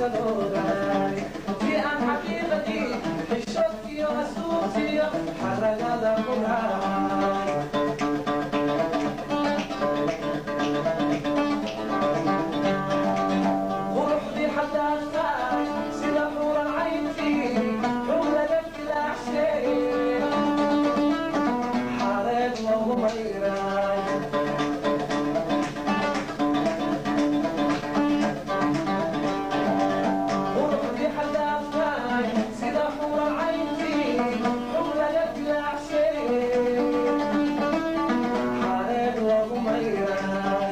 Xasadooday tii aan xaqiiqadii xishoodkiyo asuubtiyo xaragada ku raacay. Quruxdii xadaaftaay sida xuuran cayntii xug laga dilaacshay, xareed loogu mayray. Quruxdii xadaaftaay sida xuuran cayntii xug laga dilaacshay, xareed loogu mayray.